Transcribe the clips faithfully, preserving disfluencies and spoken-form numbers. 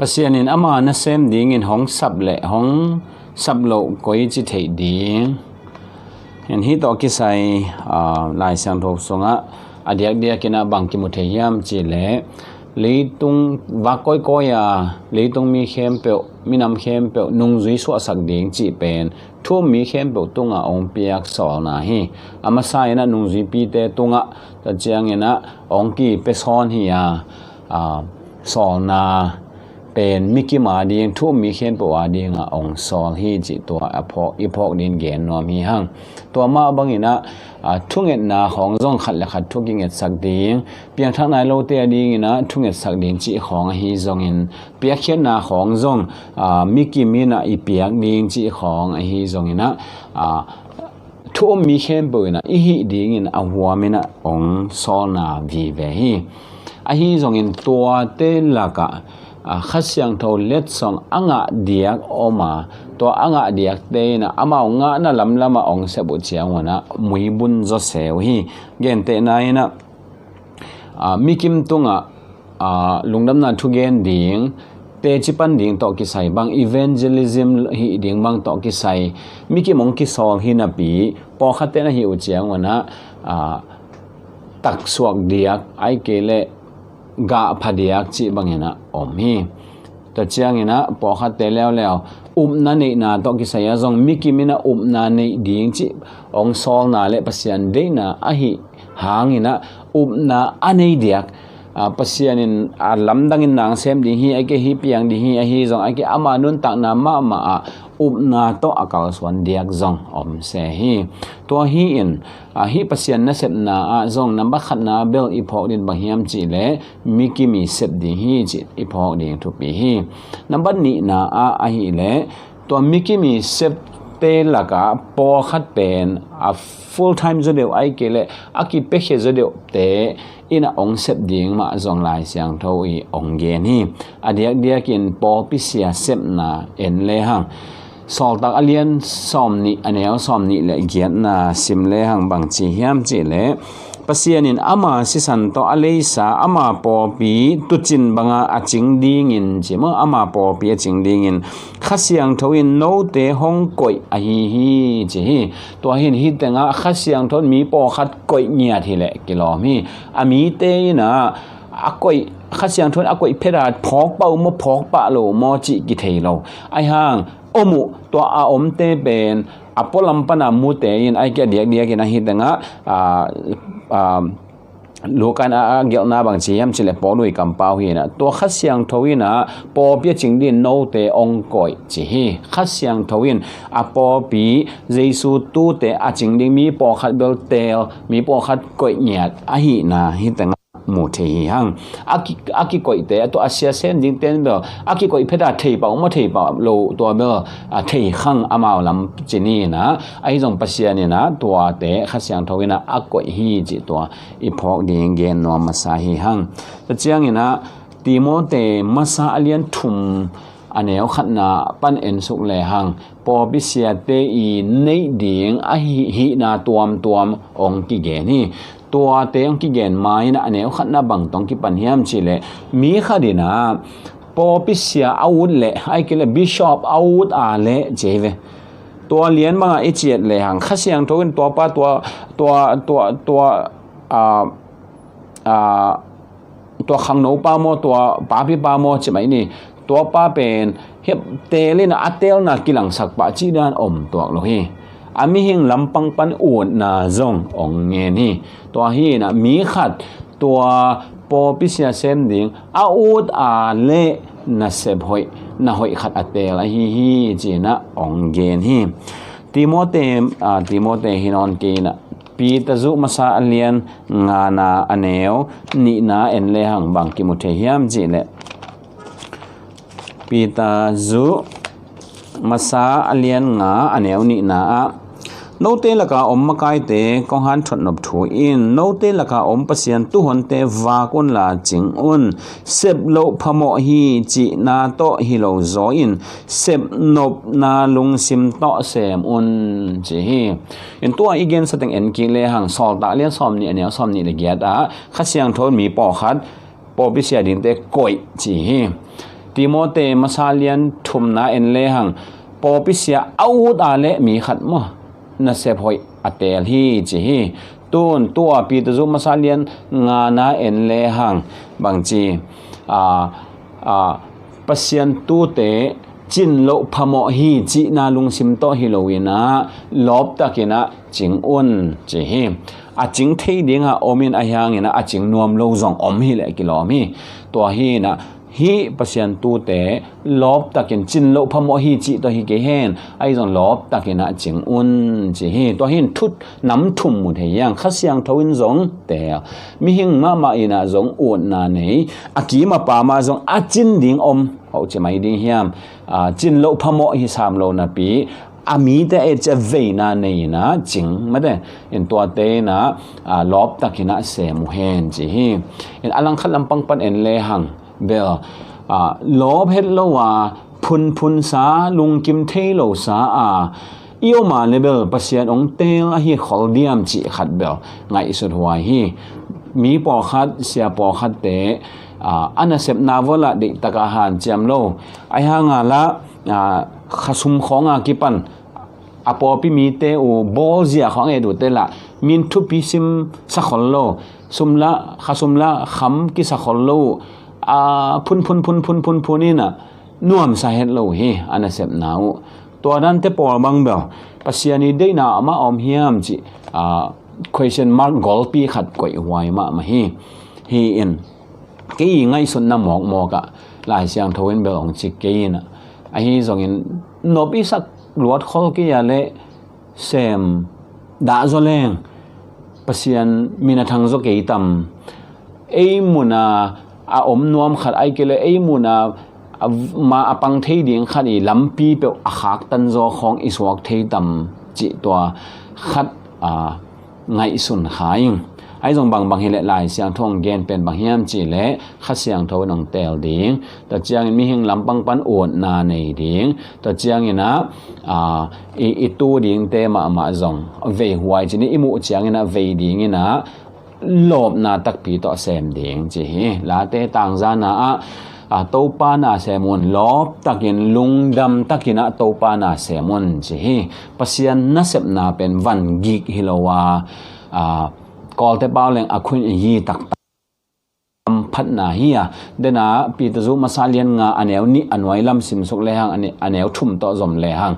Pasian in ama nasem dingin hong sap le hong sap loh koi ci theih ding. Hih tawh kisai, aa, Lai Siangtho sungah a diakdiakin ah bang kimu thei hiam cih leh, leitung vak kawikawi a, leitung mi khempeuh, minam khempeuh nungzui suahsak ding cih pen thu-um mi khempeuh tungah hong piak sawlna hi. A masa in ah nungzuipite tungah, tua ciangin ah hong kipia sawn hi a, aa, sawlna pen mikim a ding, thu-um mi khempeuh a dingah hong sawl hi cih tua a phawk, i phawk dingin gen nuam hi hang. Tua mah bangin ah, aa, thungetna khawng zong khat le khat thu kingetsak ding, piangthak nai lote a dingin ah thungetsak ding cih khawng ahi zongin, piakkhiatna khawng zong, aa, mikim in ah i piak ding cih khawng ahi zongin ah, aa, thu-um mi khempeuh in ah i hih dingin a huamin ah hong sawlna vive hi. Ahi zongin tuate lakah, aa, Kha Siangtho letsong a ngah diak om a, tua a ngah diakte in ah amau ngahna lamlamah hong sep uh ciangun ah muibun zawseu hi. Gentehna in ah, aa, mikim tungah, aa, lungdamna thugen ding, teci pan ding tawh kisai bang, evangelism hih ding bang tawh kisai, mikim hong kisawl hi napi, pawlkhatte na hih uh ciangun ah, aa, taksuak diak, ahih kei leh gah pha diak cih bangin ah om hi. Tua ciangin ah pawlkhatte leuleu upna neihna tawh kisai ah zong mikim in ah upna neih ding cih hong sawlna le Pasian deihna ahi hangin ah upna a nei diak, aa, Pasian in a lamdangin na sem ding hi, ahih kei leh hih piang ding hi, ahi zong ahih kei leh ama nuntakna mahmah ah upna tawh a kalsuan diak zong om se hi. Tua hi-in, aa, hih Pasian nasepna ah zong nambat khatna bel i phawk ding bang hiam cih leh mikim i sep ding hi cih i phawk ding thupi hi. Nambat nihna ah ahih leh, tua mikim i septe lakah pawlkhat pen a full time zaw deuh, ahih kei leh a kipiakhia zaw deuhte in ah hong sep ding mah zong Lai Siangtho in hong gen hi. A diakdiakin pawlpi sia sepna en lehang, Sawltak a lian sawmnih, a neu sawmnih le giatna sim lehang bang ci hiam cih leh, Pasian in ama sisan tawh a leisa ama pawlpi tuucin banga a cing dingin, ci maw, ama pawlpi a cing dingin Kha Siangtho in note hong koih ahi hi, ci hi. Tua hi-in hih tengah Kha Siangtho in mi pawlkhat koih ngiat hi leh kilawm hi. A mite in ah a koih, Kha Siangtho in a koih phet a phawk pah uh maw, phawk pah lo uh maw cih kithei lo. Ahih hang om uh, tua a omte pen a pualam pana mute in, ahih kei leh a diakdiakin ah hih tengah, aa, aa, Luka in a, a gelhna bang ci hiam cih leh Paul' kampau hi-in ah, tua Kha Siangtho in ah pawlpi a cing dingin note hong koih, ci hi. Kha Siangtho in a pawlpi, Jesu tuute a cing ding mi pawlkhat bel teel, mi pawlkhat koih ngiat ahihna hih tengah mu thei hi hang. A ki, a kikoihte, a tua a sia sem dingte in bel a kikoih phet a thei pah uh maw, thei pah lo uh, tua bel a thei khang amau lam ci ni-in ah, ahi zong Pasian in ah tuate Kha Siangtho in ah a koih hi cih tua i phawk ding gen nuam masa hi hang. Tua ciangin ah Timote masa a lian thum, a neu khatna pan en suk lehang, pawlpi siate i neih ding a hi, hihna tuamtuam hong kigen hi. Tuate hong kigen ma-in ah a neu khatna bang tawh hong kipan hiam cih leh, mi khat in ah pawlpi sia a ut leh, ahih kei leh bishop a ut a leh, ci hi ve. Tua lian bangah i ciah lehang, Kha Siangtho in tua pa, tua, tua, tua, tua, aa, aa, tua khangno pa maw, tua papi pa maw, ci mai ni, tua pa pen hih teel in ah a teelna kilangsak pah cih dan om tuak lo hi. A mihing lampang pan utna zong hong ngen hi. Tua hi-in ah mi khat tua pawlpi sia sem ding a ut a leh nasep hoih, na hoih khat a teel ahi hi, ci-in ah hong gen hi. Timote, aa, Timote hi nawn kei in ah, Peter zuh masa a lian ngana a neu nihna en lehang bang kimu thei hiam cih leh, Peter zuh masa a lian nga a neu nihna ah, note laka om makaite kong hanthot nop thu in, note laka om Pasian tuuhonte vak unla cing un. Sep loh phamawh hi cihna tawh hi lo zaw in, sep nopna lungsim tawh sem un, ci hi. In tua i gensa teng en kik lehang, Sawltak lian sawmnih a neu sawmnih le giat ah Kha Siangtho in mi pawlkhat pawlpi sia dingte koih, ci hi. Timote masa lian thumna en lehang, pawpi sia a ut a le mi khat maw, nasep hoih a teel hi ci hi. Tun tua Peter masa lian ngana en lehang, bangci, a, a, Pasian tute cin loh phamawh hi cihna lungsim tawh hi lo inah, lawptakinah cing un ci hi. A cing thei dinga om in, ahi hanginah a cing nuam lo zong om hi leh kilawm hi. Tua hi inah, hih Pasian tute lawptakin cin loh phamawh hi cih tawh hi kei hen, ahi zong lawptakinah cing un ci hi. Tua hi in thu nam thum mu thei hiang, Kha Siangtho in zong teel, mihing mahmah inah zong utna nei, a kim a pam ah zong a cin ding om, hoci mai ding hiam, a, cin loh phamawh hi sam lo napi, a mite et cia veina nei inah cing mate in, tuate inah, a, lawptakinah sem uh hen ci hi. In a langkhat lampang pan en lehang bel, a, lawp het lo a, phunphun sa, lungkim thei lo sa a i om a le bel Pasian hong teel ahi khol diam cih khat bel ngaihsut huai hi. Mi pawlkhat, sia pawlkhatte, a, a nasepna vawlah deihtaka hanciam lo, ahi hanga lah, a, khasum khawnga kipan a pawlpi mite uh bawlzia khawng et uhte lah min thupi sim sa khol lo, sum lah, khasum lah kham kisa khol lo uh, a, phunphun phunphun phunphun inah nuamsa het lo uh hi, a nasepna uh. Tua dante pawl bang bel Pasian i deihna amah om hiam cih, a, question mark golpi khat koih huai mahmah hi. Hi in, kei i ngaihsutna mawkmawkah Lai Siangtho in bel hong cik kei inah, ahi zongin nop i sak luat khol kei a le sem dah zaw leng Pasian min a thang zaw kei tam? Ei muna a om nuam khat, ai kei le ei muna a, ma a pang thei ding khat i lampi peuh a khaktan zaw khawng i suak thei tam cih tua khat, a, ngaihsun kha ing. Ahi zong bangbang hileh Lai Siangtho hong gen pen bang hiam cihleh Kha Siangtho in hong teel ding, tua ciangin mihing lampang pan utna nei ding, tua cianginah, a, i, i tu dingte mahmah zong vei huai cin i muh cianginah vei dinginah lawpna takpi tawh sem ding ci hi. Late tangzana ah, a, Topa na sem un, lawptakin lungdam takinah Topa na sem un ci hi. Pasian nasepna pen van gik hi lo a, a, Kawlte pau leng a khuin i yi taktak phatna hi a, dena Peter zu masa lian nga a neu nih a nuai lam simsuk lehang, a ne-, a neu thum tawh zom lehang,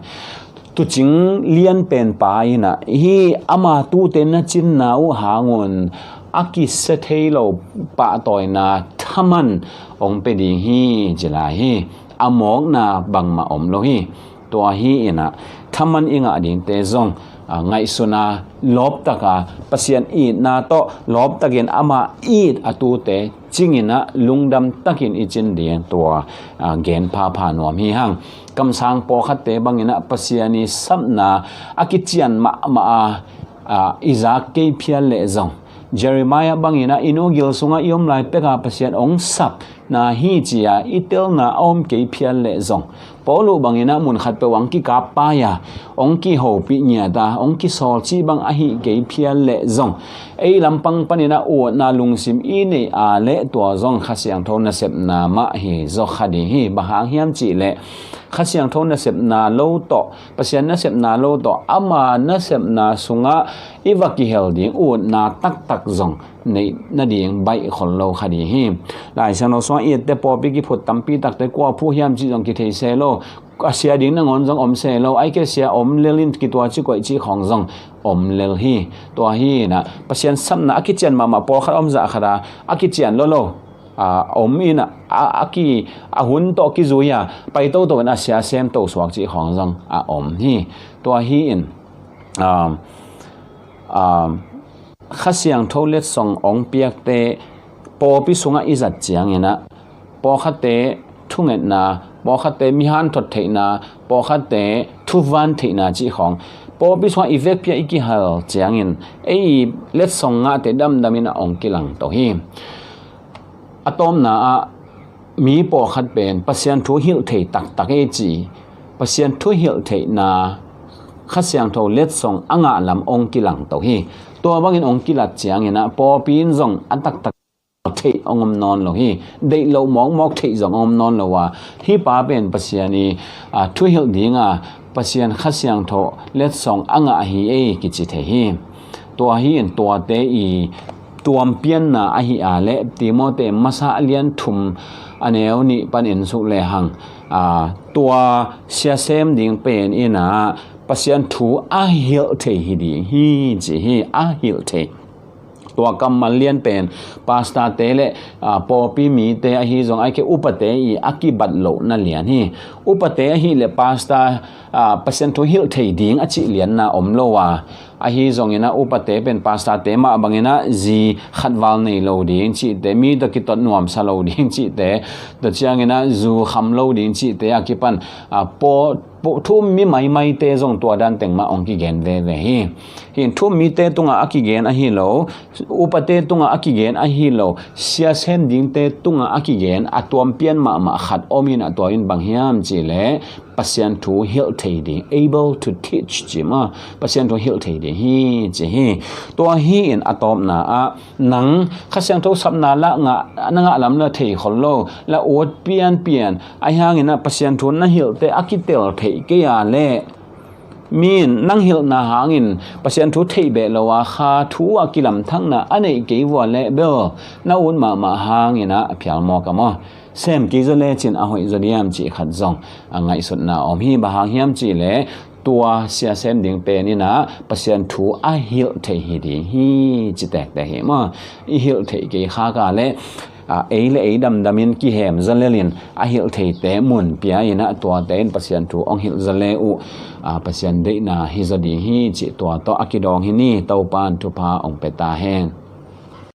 tucing lian pen pa inah hi, ama tute na cinna uh hangun a kisia thei lo pahtawina thaman hong pia ding hi ci lai hi. A mawkna bangmah om lo hi. Tua hi inah thaman i ngah dingte zong, a, ngaihsuna lawptaka Pasian itna tawh lawptakin ama it a tute cinginah lungdam takin i cin ding tua, a, gen phapha nuam hi hang. Kamsang pawlkhatte banginah Pasian i sapna a kician mahmah a, a, i zak kei phial leh zong, Jeremiah banginah i nu gil sungah i om lai peka Pasian hong sap na hi cia i telna a om kei phial leh zong, Paulu banginah mun khat peuh hong kikap pai a, hong kihopih ngiat a, hong kisawl cih bang ahi kei phial leh zong, ei lampang paninah utna lungsim i neih a leh tua zong Kha Siangtho nasepna mah hi zaw kha ding hi. Bang hang hiam cihleh Kha Siangtho nasepna lo tawh, Pasian nasepna lo tawh ama nasepna sungah i va kihel ding utna taktak zong neih nading baih khol lo kha ding hi. Lai Siangtho sungah i ette pawlpi kiphut tampi takte kua phu hiam cih zong kithei se lo. A sia ding nangawn zong om se lo. Ai kei sia om lel in kituaci koih cih khawng zong om lel hi. Tua hi inah Pasian sapna a kician mahmah pawlkhat om zah khat a, a kician lo lo, a, om inah a, a ki, a hun tawh kizui a pai toto in a sia sem to suak cih khawng zong a om hi. Tua hi in, a, a, Kha Siangtho letsong hong piakte pawlpi sungah i zat cianginah pawlkhatte thungetna, pawlkhatte mihan thot theihna, pawlkhatte thuvan theihna cih khawng pawlpi sungah i vekpi a i kihal ciangin ei i letsong ngahte damdam inah hong kilang to hi. A tawpna ah mi pawlkhat pen Pasian thu hilh thei taktak ei ci, Pasian thu hilh theihna Kha Siangtho letsong a ngah lam hong kilang to hi. Tua bangin hong kilat cianginah pawlpi in zong a taktak theih hong om nawn lo hi. Deih loh mawkmawk theih zong hong om nawn lo a, hih pa pen Pasian i, a, thuhilh dinga Pasian Kha Siangtho letsong a ngah hi ei kici thei hi. Tua hi in tuate i tuampianna ahi a leh Timote masa a lian thum a neu nih pan en suk lehang, a, tua siasem ding pen in a Pasian thu a hilh thei hi ding hi ci hi, a hilh thei. Tua kammal lian pen pastorte le, a, pawlpi mite ahi zong ai ke upate i a kibat lohna lian hi. Upate ahi le pastor, a, Pasian thu hilh thei ding a cih lianna om lo a, ahi zongin a upate pen pastorte mah bangin a zi khatval nei lo ding cihte, mi tawh kitot nuamsa lo ding cihte, tua ciangin a zu kham lo ding cihte a kipan, a, paw, paw, thu um mi maimaite zong tua dan teng mah hong kigen veve hi. Hi in thu um mite tungah a kigen ahi lo, upate tungah a kigen ahi lo, siasem dingte tungah a kigen a tuampian mahmah khat om in a, tua in bang hiam cih leh Pasian thu hilh thei ding, able to teach ci maw, Pasian thu hilh thei ding hi ci hi. Tua hi in a tawpna ah nang Kha Siangtho sapna lah ngah, na ngah lam lah thei khol lo, lah ut pianpian, ahi hangin a Pasian thu na hilhte a kitel theih kei a leh mi in nang hilhna hangin Pasian thu theih beh lo a, kha thu a kilamthakna a neih kei vua leh bel na ut mahmah hangin a phial mawk a maw, sem kei zaw lecin a hoih zaw diam cih khat zong a ngaihsutna om hi. Bang hang hiam cih leh tua siasem ding pen in a Pasian thu a hilh thei hi ding hi ci tektek hi maw. I hilh theih kei khak a leh, a, ei le ei damdamin kihem zaw lelin a hilh theite mun pia in a tuate in Pasian thu hong hilh zaw le uh, a, Pasian deihna hi zaw ding hi cih tua tawh a kidawng hi ni. Topa'n thupha hong pia ta hen.